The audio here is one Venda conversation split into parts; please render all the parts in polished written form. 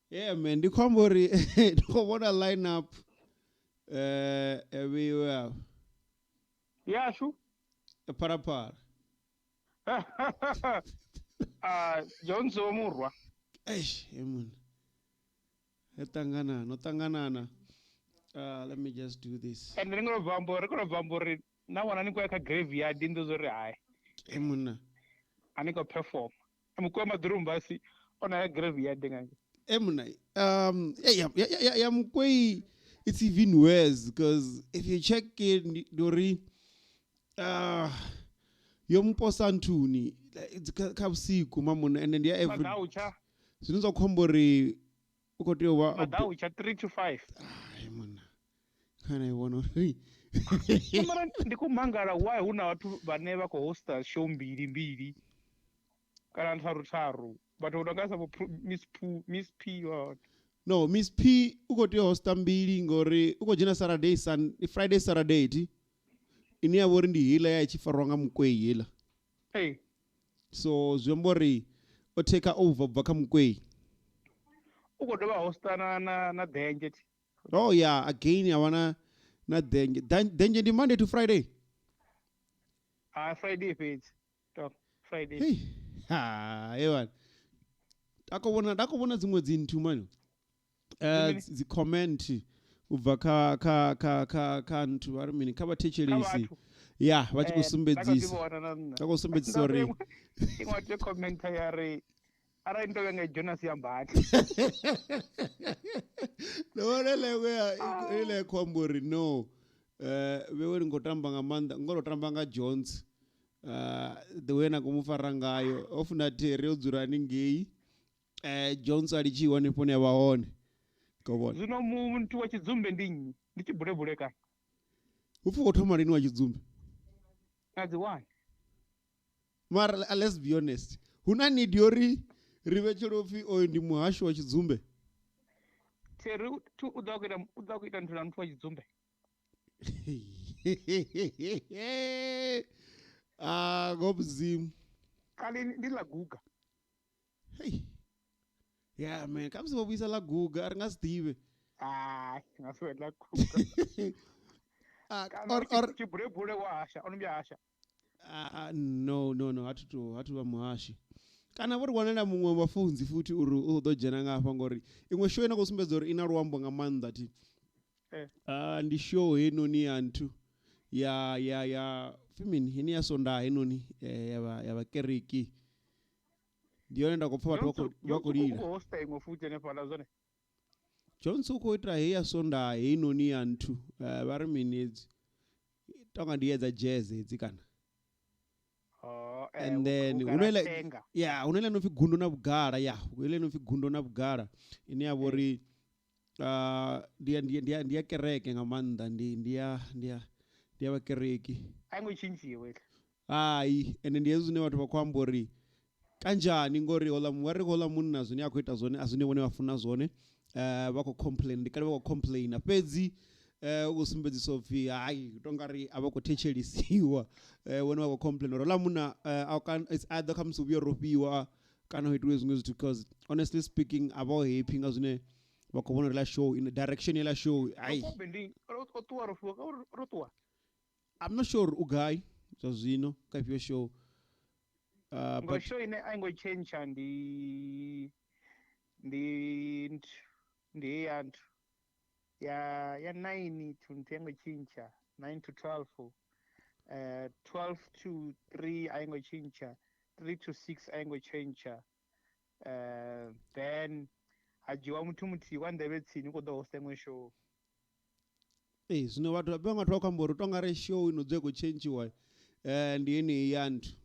Yeah man, ndi khou amba uri ndi khou vhona line up vheiwe afha. Yashu Phalaphala. Ah, Jones wa murwa. Eish, hey man. He ṱanganana, no ṱanganana. Let me just do this. And ri ngo bva amba ri khou bva amba uri na wana ni khou ya kha graveyard ndi zwo ri hai. Hey munna. A ni khou perform. Mukwe maḓurumbasi ona ya graveyard nga. Hey munna. Yeah, yeah, yeah, yeah, Mukwe, it's even worse because if you check it, ndori yo muposa nthuni kha vhusiku mamuna and ndi ya every Madaucha. Zwino zwa khombo ri u khou tea u vha Madaucha 3 to 5. Ai munna. Kana i vhona uri Mara ndi khou mangala why hu na vhathu vhane vha khou hosta show mbili mbili kana tharu tharu. Vhathu vho nga sa vho Miss P, Miss P wa. No, Miss P u khou tea u hosta mbili ngori u khou dzhena Saturday, Friday, Saturday thi. Ine ya vha uri ndi heiḽa ya i tshi farwa nga Mukwei heiḽa. Hey. So zwi amba uri o take over bva kha Mukwei. U khou dovha hosta na Denge thi. Oh yeah, again ya wana na Denge. Denge ndi Monday to Friday. Ah, Friday fhedzi. Talk Friday. Hey. Ha, ewan. Ndako vhona dziṅwe dzinthu mani. Dzi comment ubva kha kha kha kha kha nthu vha ri mini kha vhathetshelesi. Ya, vha tshi khou sumbedzisa. Vha khou sumbedzisa uri iṅwe te comment ya ri arali ndo vhenga Jonas ya mbatha. Ndo vhona ḽeṅwe ya ile khou amba uri no. Vhewe ni khou tamba nga maanḓa, ngo to tamba nga Jones. The way na khou mu fara ngayo, o funa Terry o dzula haningei. Jones a litshiwa hanefho hune a vha hone. Khou vhona. Zwino muthu wa tshidzumbe ndi nnyi? Ndi tshibulebule kana? Hu pfi khou thoma lini wa tshidzumbe? Nga dzi 1. Mara let's be honest. Hu na need yori ri vhetshele upfi oyu ndi muhasho wa tshidzumbe. Terry u ḓo ku ita nthu na muthu wa tshidzumbe. Ah, ngobzimu. Kali ndi ḽa Guga. Hey. Yeah man, khamusi vho vhuisa ḽa Guga, a ri nga si ḓivhe. Ah, nga si ḽa Guga. Or tshibulebule wa hasha, ono vhuya hasha. No no no, hathu vha muhashi. Kana vho ri wanela muṅwe wa vhafunzi futhi uri u ḓo dzhena nga hafha ngori iṅwe show ine khou sumbedza uri ina luambo nga maanḓa thi. Ndi show heinoni ya nthu ya ya ya femini heni ya Sondaha heinoni ya vha ya vhakereki. Ndi yone nda khou pfa vhathu vha khou lila. U hosta iṅwe futhi hanefhaḽa zwone. Jones u khou ita heyi ya Sondaha heinoni ya nthu vha ri mini hedzi tonga ndi dza jazz hedzi kana. And then hune ya hune ḽa no pfi gundo na vhugala ya hune no pfi gundo na vhugala ine ya vha uri ndi ya kereke nga maanḓa ndi ya vhakereki. A ngo tshintshiwe. Hai, ende ndi hezwi zwine vhathu vha khou amba uri kanzhani ngori hola vha ri hola munna zwine a khou ita zwone a zwine vhone vha funa zwone. Vha khou complain, ndi kale vha khou complain fhedzi u khou sumbedzisa upfi hai tonga ri a vha khou thetshelisiwa. Vhone vha khou complain uri hola munna it's either khamusi u vhuya ro fhiwa kana hu itiwe zwiṅwe zwithu because honestly speaking a vha happy nga zwine vha khou vhona uri la show in direction ya la show ai. I'm not sure u gai zwa zwino kha ifhio show. But show ine a ngo change ndi ya nthu ya 9 to nthu ngo change 9 to 12, 12 to 3 a ngo change, 3 to 6 a ngo change. Then ha dzhiwa muthu muthihi wa nḓevhe tsini u khou ḓo hosta iṅwe show. Ee, zwino vhathu vha vhathu vha khou amba uri tonga ri show ino dzule khou tshentshiwa ndi yeneyi ya nthu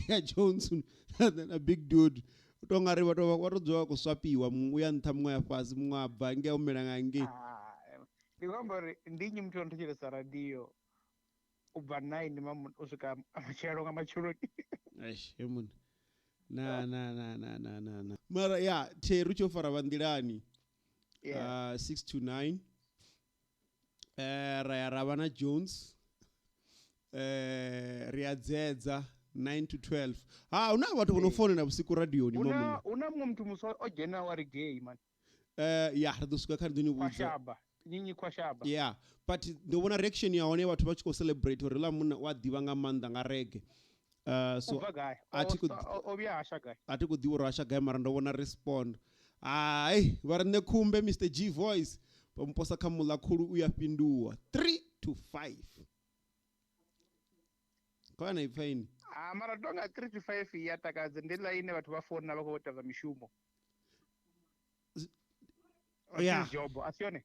ya Johnson na big dude. U tou nga ri vha to dzula vha khou swapiwa, muṅwe uya nṱha, muṅwe ya fhasi, muṅwe a bva ngei a humela nga ngei. Ndi khou amba uri ndi nnyi muthu ono thetshelesa radio u bva 9 u swika matshelo nga matsheloni. Eish, he munna. Na na na na na na na. Mara ya Terry u tshi fara vha nḓilani. Yeah. 6 to 9. Ra ya ra vha na Jones. Ri a dzedza 9 to 12. Ha huna vhathu vho no founela vhusiku radioni mo munna. Huna muṅwe muthu muswa o dzhena wa ri gay man. Ya ri ḓo swika kha ri ḓo ni vhudza. Khwashaba. Nyinyi khwashaba. Yeah, but ndo vhona reaction ya hone vhathu vha tshi khou celebrate uri ḽa munna u a ḓivha nga maanḓa nga reggae. So a thi o vhuya hasha gai. A thi khou ḓivha uri hasha gai mara ndo vhona respond. Hai, vha ri nṋe khumbe Mr G voice vha muposa kha muḽa khulu u ya fhinduwa 3 to 5. Khona na ipfa ini. Ah, mara tonga 3 to 5 ya takadza ndi ḽa ine vhathu vha founa vha khou ita zwa mishumo. Yeah. Job a si yone.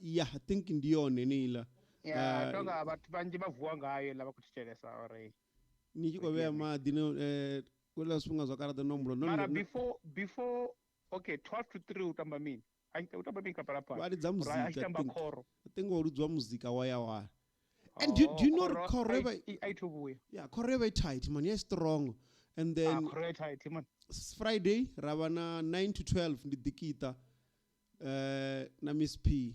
Yeah, I think ndi yone neila. Yeah, tonga vhathu vhanzhi vha vuwa ngayo ḽa vha khou thetshelesa uri ni tshi khou vhea maḓi no kuḽa zwifhinga zwa kale ḓo nombolo no mara before okay 12 to 3 u tamba mini? U tamba mini kha Vha lidza muzika. Tamba khoro. I think wa ludzwa muzika wa ya wa. And do you know khoro I to vhuya. Yeah, khoro vha tight man, yes strong. And then khoro tight man. Friday ra vha na 9 to 12 ndi Dikita na Miss P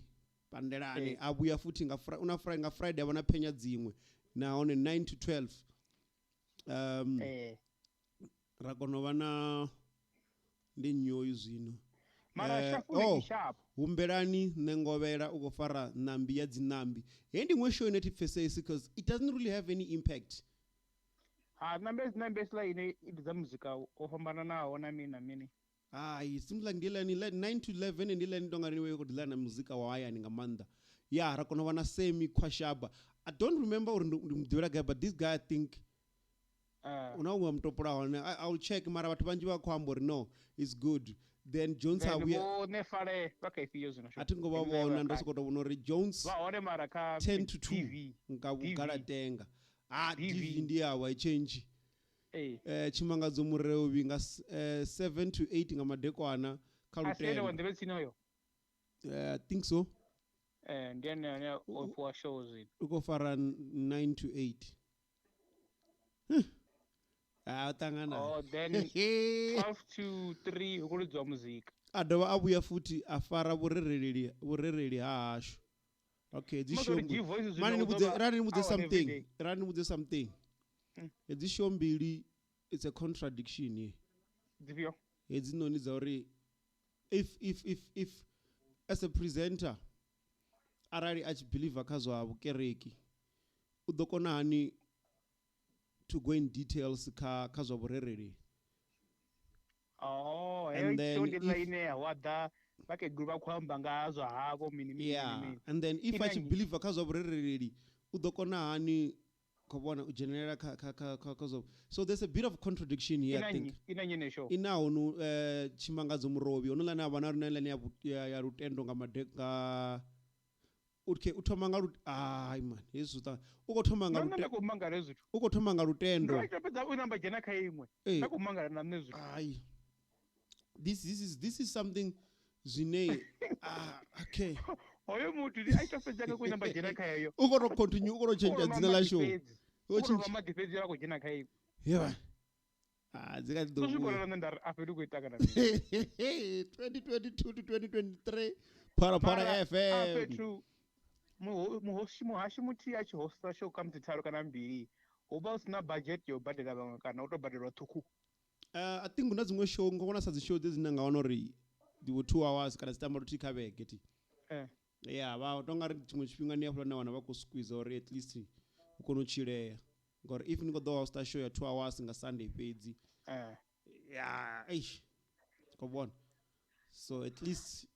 Pandelani a vhuya futhi nga una Friday nga Friday vha na phenya dziṅwe na hone 9 to 12. Ra kona vha na ndi nnyoyu zwino. Mara shafu sharp. Humbelani Nengovhela u khou fara nambi ya dzinambi. He ndi ṅwe show ine thi pfesesi because it doesn't really have any impact. Ha nambi ya dzinambi sila ine i ḓidza muzika o fhambananaho na mini na mini. Ai, it seems like ndi 9 to 11 ndi ḽa tonga ni khou ḓila na muzika wa hayani nga maanḓa. Yeah, ra kona vha na Semi Khwashaba. I don't remember uri ndi muḓivhela gai, but this guy I think una unga mutopola hone. I will check mara vhathu vhanzhi vha khou amba uri no, it's good. Then Jones a vhuya ne fale vha kha ifhio zwino a thi ngo vha vhona ndo sokou tou vhona uri Jones vha hone mara kha 10 to 2 nga vhugalatenga. Ah, DV ndi yawa i change. Tshimangadzo Mureovhi nga 7 to 8 nga madekwana kha Lutendo. I think so. Ndi ene ane o fhiwa show zwino. U khou fara 9 to 8. Ah, ṱangana. Oh, then 12 to 3 hu khou lidziwa muzika. A dovha a vhuya futhi a fara vhurereli ha hashu. Okay, dzi show. Mani ni vhudze something. Rani vhudze something. Hedzi show mbili it's a contradiction here. Dzifhio? Hedzi noni dza uri if as a presenter arali a tshi believer kha zwa vhukereki u ḓo kona hani to go in details kha zwa vhurereli. Oh, and then if ine wa ḓa vhakegulu vha khou amba nga zwa havho mini mini mini. And then if a tshi believer kha zwa vhurereli u ḓo kona hani khobona u dzhenelela kha zwa. So there's a bit of contradiction here, I think. Ina nyene show. Ina honu Tshimangadzo Murovhi ono ḽane a vha na rina ḽane ya lutendo nga nga okay u thoma nga ai man hezwi zwi u khou thoma nga lutendo. Nda mangala hezwi. U khou thoma nga lutendo. Ndo fhedza u namba dzhena kha iṅwe. Nda khou mangala na nṋe zwithu. Ai. This is something zwine okay. Hoyo muthu ndi a ita fhedza nga kuina mbadzhena kha eyo. U khou continue u khou change dzina ḽa show. U khou maḓi fhedzi vha khou dzhena kha iṅwe. Yeah. Ah, dzi kha ḓi ḓo. Zwi nṋe nda ri a fheli ku ita kana. 2022 to 2023 Phala Phala FM. A fhethu muhoshi muhashi muthihi a tshi hosta show kha musi tharu kana mbili. Hu vha hu sina budget yo badela vhaṅwe kana u to badelwa ṱhukhu. I think huna dziṅwe show ngo vhona sa dzi show dzine nga wana uri ndi 2 hours kana dzi tamba luthihi kha vhege thi. Yeah, vha tonga ri tshiṅwe tshifhinga ni hafhaḽa na wana vha khou squeeze uri at least u kone u tshilea. Ngori if ni khou ḓo hosta show ya 2 hours nga Sunday fhedzi. Yeah, eish. Khou vhona. So at least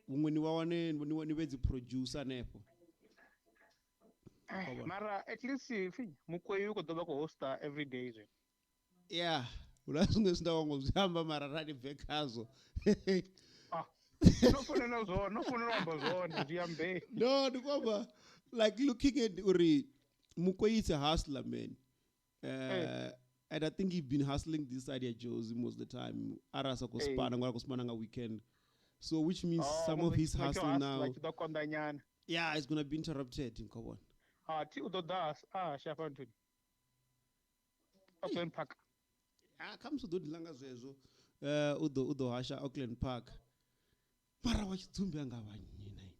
huṅwe ni vha wane ni vhe dzi producer hanefho. Mara at least Mukweyi u khou ḓo vha khou hosta every day zwino. Yeah, huna zwiṅwe zwine nda wango zwi amba mara ra ni bve khazwo. No fonela zwone, no fonela amba zwone, zwi ambe. No, ndi khou amba like looking at uri Mukweyi is a hustler man. And I think he's been hustling this side ya Jozi most of the time. Ara sa khou Ee. spana ngori a khou spana nga weekend. So which means Oh, some of his hustle now, tshi ḓo konḓa nyana. yeah, it's gonna be interrupted in Kobon. Ah, thi u ḓo ḓa a hasha hafha nthuni. Auckland Park. Ah, khamusi u ḓo ḓi langa zwezwo. U ḓo hasha Auckland Park. Mara wa tshidzumbe anga vha nnyi na ini?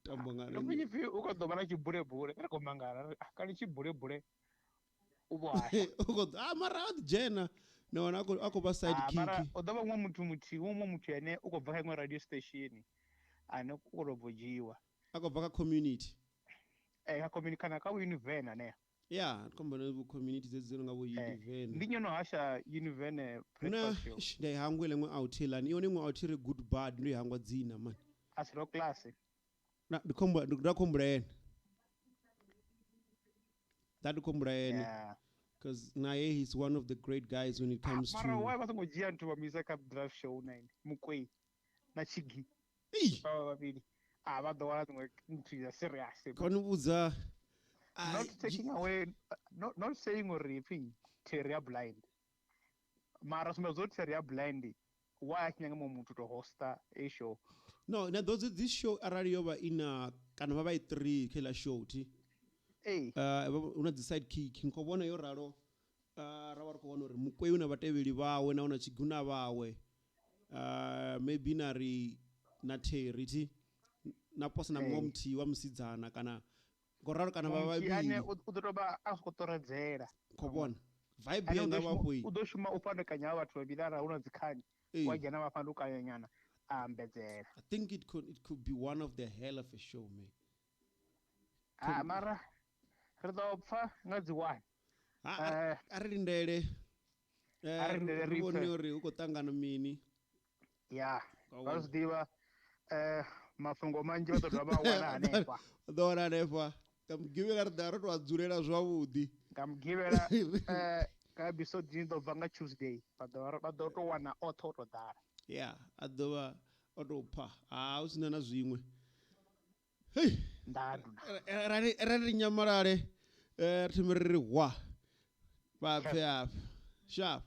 Tambo nga Ndo pfi tshipfi u khou ḓo vha na tshibulebule, ri khou mangala ri, "Ah, kani tshibulebule u vho hasha." U khou ah mara a ḓi dzhena na wana a khou vha side Ah, mara kick. u ḓo vha muṅwe muthu muthihi, muṅwe muthu ane u khou bva kha iṅwe radio station ane u khou tou bva u dzhiwa. A khou bva kha community. Eh, kha community kana kha Univen anea. Yeah, ndi khou amba na vho community dzedzi dzo no nga vho Eh, Univen. Ndi nyono hasha Univen Huna breakfast show. Eish, nda i hangwa iḽa iṅwe out heiḽani. Yone iṅwe out ire good bad ndo i hangwa dzina man. A si ro class. Na ndi khou humbula nda khou humbula ene. Nda ndi khou humbula ene. Yeah. Because naye he's one of the great guys when it Ah, comes mara to why vha songo dzhia nthu vha mu isa kha drive show na ine Mukwei na Tshigi Ei, vha vha vhavhili. Ah, vha ḓo wana dziṅwe nthu ya serious. kho ni vhudza ah, Not taking away, not saying uri pfi Terry ya blind. Mara sumbedza uri Terry ya blind why a tshi nyaga muṅwe muthu to hosta a show. No, na those this show arali yo vha ina kana vha vha i 3 kha iḽa show thi. Ee. Una dzi side kick nkho vhona yo ralo ra vha ri khou vhona uri Mukwei una vhatevheli vhawe na una tshiguna vhawe. Maybe na ri na Terry thi na posa na muṅwe Ee. muthihi wa musidzana kana ngoralo kana vha Muthihi ane vhavhili u ḓo tou vha a khou ṱoredzela. kho vhona vibe Ane u yanga ḓo shuma- vhafho u ḓo shuma u fhandukanya havha vhathu vhavhili arali hu na dzikhani. Wa dzhena vha fhandukanya nyana a ambedzela. I think it could be one of the hell of a show, man. Ah, mara ri ḓo pfa nga dzi 1. Ha, a ri lindele A ri lindele ri ri vhone pfe. uri hu khou ṱangana mini. Ya, Wa vha vhona. zwi ḓivha mafhungo manzhi vha ḓo dovha vha a wana hanefha. Ḓo wana hanefha nga mugivhela ri ḓa ro to a dzulela zwavhuḓi. Nga mugivhela ka episode ine ḓo bva nga Tuesday vha ḓo to wana oṱhe o to ḓala. Ya a ḓo vha o tou pha ha hu sina na zwiṅwe. Hei, Ndadu. ra ri nyamalale ri thome ri ri hwa vha pfe afha sharp.